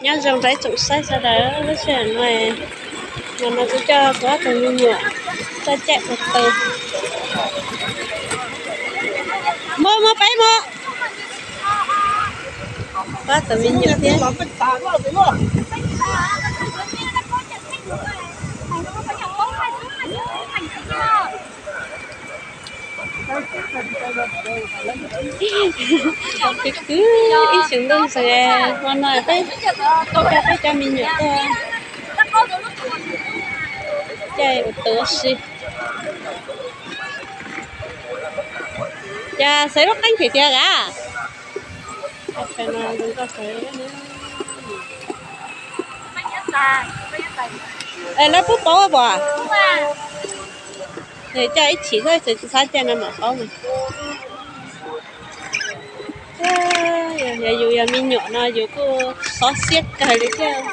Nyob zoo rau ib tsoom saib sawv daws, lub sij hawm no, no no kuv coj kuv ob tug me nyuam tuaj caij ua tus. Muaj muaj peb muaj. Kuv ob tug me nyuam thiab. Kwv kwv ib xyoo ntuj xwb, hmo no peb coj peb cov me nyuam tuaj caij ua tus si. Cas xaiv lub qeeb them tiag a? Lawv pub pauv pom? Coj ib chim xwb, tsis xav coj no mam paub mas. Yog yus yog me nyuam no yus kuj xov xiab kawg li thiab.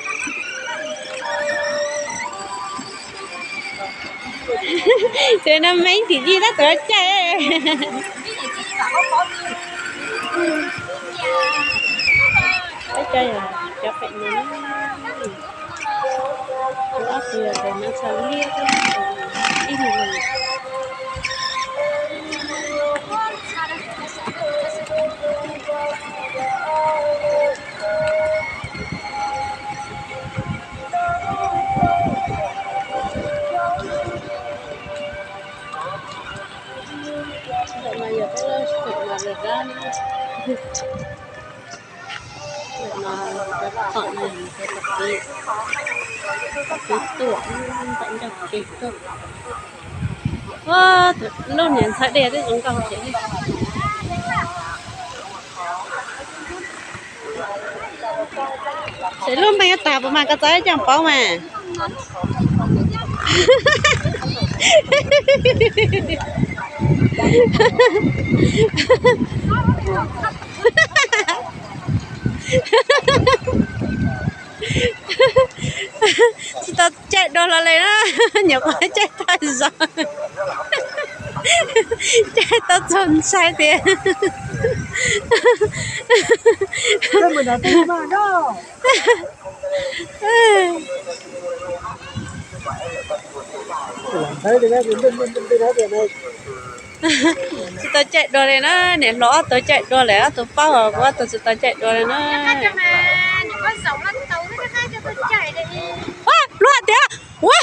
Ces no me tim yij tab tom caij. Peb cov yog cov pem no, kuv ob tug yog tus hnav tsho liab thiab ib tug. Ntawm no yog peb lub xeem Mas Zas Dab na. Ntawm no cov tom no yog cov tom kev, tom kev tuaj, nram ncauj kev tuaj. Lub niag ntxhawv dej twb zoo nkauj thiab. Ces lub npe yuav tag puas mas koj txawj coj pauv mas. Tsis tau caij dua hlo li na, nyuam qhuav caij tag zog, caij tau txog ntshai tias. Tsis tau caij dua li na, niam hluas ob tug caij dua lawm, ob tug paub, kuv ob tug tsis tau caij dua li na. Pluag tiag, ua,